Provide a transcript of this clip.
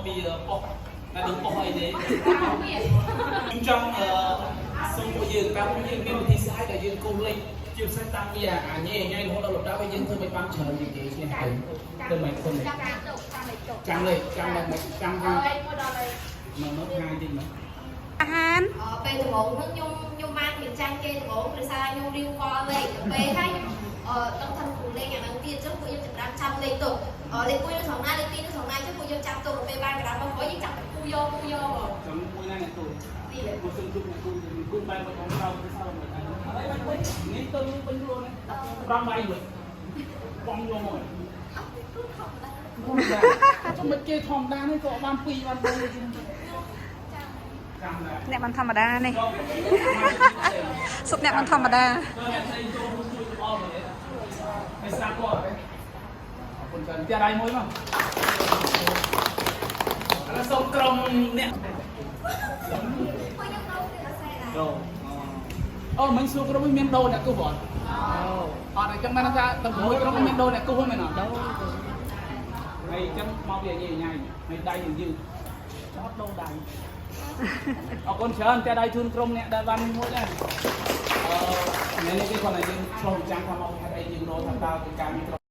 ពីប៉ុស្តិ៍តែដូចប៉ុស្តិ៍អីទេខ្ញុំចង់សុំពួកយើងតាមពួកយើងមានវិធីសាស្ត្រដែលយើងគូសលេខជាពិសេសតាមពីអាញ៉េញ៉ៃរហូតដល់លំដាប់ឲ្យយើងធ្វើមិនបានច្រើនជាងគេឈ្នះទៅទៅមិនគុណ ចាំលេខទុកចាំលេខទុក ចាំលេខចាំលេខចាំថា លេខមួយដល់លេខ មកមកថ្ងៃតិចមក អាហារ ពេលដំបូងហ្នឹងខ្ញុំខ្ញុំបានរៀនចាញ់គេដំបូងដោយសារខ្ញុំរៀវវល់លេខទៅពេលហើយខ្ញុំអឺต้องធ្វើគូលេខអាហ្នឹងទៀតអញ្ចឹងពួកខ្ញុំចាប់ដើមចាំលេខទុកលេខ1នៅត្រង់ណាលេខ2នៅត្រង់ណាអញ្ចឹងពួកយើងចាំទុកទៅពេលបានកណ្ដាលមកក្រោយយើងចាប់តែគូយកគូយកហ្មង ចាំមួយណាអ្នកទូ ទៀត មកសុំជុំអ្នកគូគូបែបមកខាងក្រៅទៅសល់មិនដែរអីបាច់នេះទៅពេញខ្លួនប្រាំដៃវិញបងយកមកចាំមិនគេធម្មតានេះក៏បាន2បាន3ជាងចាំដែរ អ្នកមិនធម្មតានេះសុទ្ធអ្នកមិនធម្មតា អ្នកស្រីចូលជួយអល់ទៅហើយស្រាប់គាត់អរគុណច្រើនផ្ទះដៃមួយមកឥឡូវសូមក្រុមអ្នក ពួកខ្ញុំដូរទៀតអត់សេដែរ ដូអូមិញសួរក្រុមមានដូរអ្នកគូសអត់អត់អញ្ចឹងបានថាទាំង6ក្រុមមានដូរអ្នកគូសហ្នឹងមែនអត់ដូរហើយអញ្ចឹងមកវាញ៉ៃញ៉ៃហើយដៃយើងយឺតចោតដូរដៃអរគុណច្រើនតែដៃជូនក្រុមអ្នកដែលបានមួយដែរអឺថ្ងៃនេះគេគាត់ថាយើងឆ្លុះបញ្ចាំងថាមកហេតុអីយើងរកថាតើគេការមានក្រុម